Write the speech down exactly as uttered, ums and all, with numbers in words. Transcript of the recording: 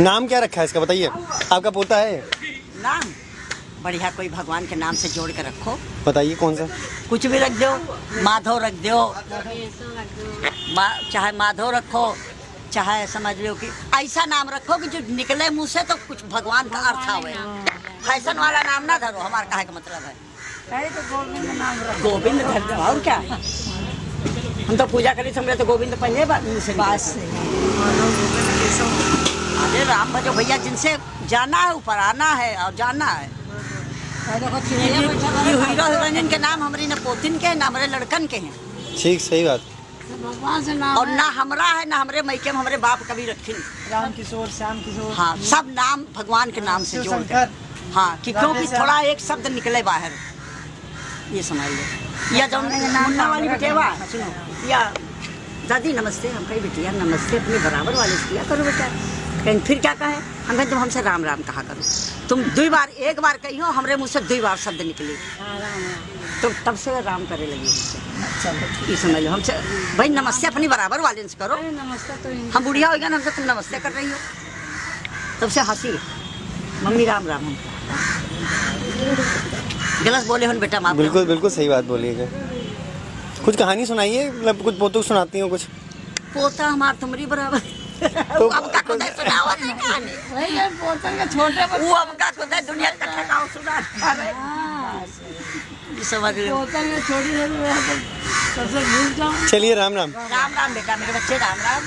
नाम क्या रखा है इसका, बताइए। आपका पोता है? नाम बढ़िया कोई भगवान के नाम से जोड़ के रखो। बताइए कौन सा? कुछ भी रख दो, माधव रख दो, मा-, चाहे माधव रखो, चाहे समझ लो कि ऐसा नाम रखो कि जो निकले मुँह से तो कुछ भगवान का अर्थ आवे। फैशन वाला नाम ना धरो, हमार कहे का मतलब है। नहीं तो गोविंद नाम रखो। गोविंद धर दो, और क्या? हम तो पूजा करी, हमरे तो गोविंद पहले बार मुँह से निकले। बात सही है। अरे राम भजो भैया, जिनसे जाना है ऊपर आना है और जाना है। और देखो, ये, ये हीरो हीरोइन के नाम हमरी न पोतिन के, न हमरे लड़कन के हैं। ठीक, सही बात। भगवान से नाम और है। ना हमरा है, ना हमरे मइके में हमरे बाप कभी रखिन। राम किशोर, श्याम किशोर। हाँ, सब नाम भगवान के नाम से जोड़ के। शिव शंकर। हाँ, कि क्योंकि राधे श्याम। थोड़ा एक शब्द निकले बाहर, ये समझ लो। या जौन भगवान के नाम मुन्ना वाली राम बिटिया, सुनो, या दादी नमस्ते, हम कही बिटिया नमस्ते, अपने बराबर वाले से किया करो बेटा। कहीं फिर क्या कहे, हम कहे तुम हमसे राम राम कहा करो, तुम दुई बार, एक बार कही हो, हमरे मुँह से दुई बार शब्द निकले। हाँ, राम, राम। तो तब से राम करे लगी हमसे। अच्छा, ये समझ लो, हमसे, भाई, नमस्ते अपनी बराबर वाले से करो। अरे, नमस्ते तो इनके हम बुढ़िया हो गया ना, हमसे तुम नमस्ते कर रही हो, तब से हँसी। मम्मी, राम राम। हम गलत बोले हो ना बेटा, माफ कर। बिल्कुल, बिल्कुल सही बात बोली है। कुछ कहानी सुनाइए, मतलब, कुछ पोतों को सुनाती हो कुछ? पोता हमार तुमरी बराबर। तो अब का खुदा सुनावत है कहानी? वही है, पोतन के छोटे बच्चे। वो अब का खुदा दुनिया का ठकाव सुना। अरे। हाँ। ये समझ लो। पोतन के छोटे से तो सबसे भूल जाओ। चलिए, राम राम। राम राम बेटा, मेरे बच्चे, राम राम।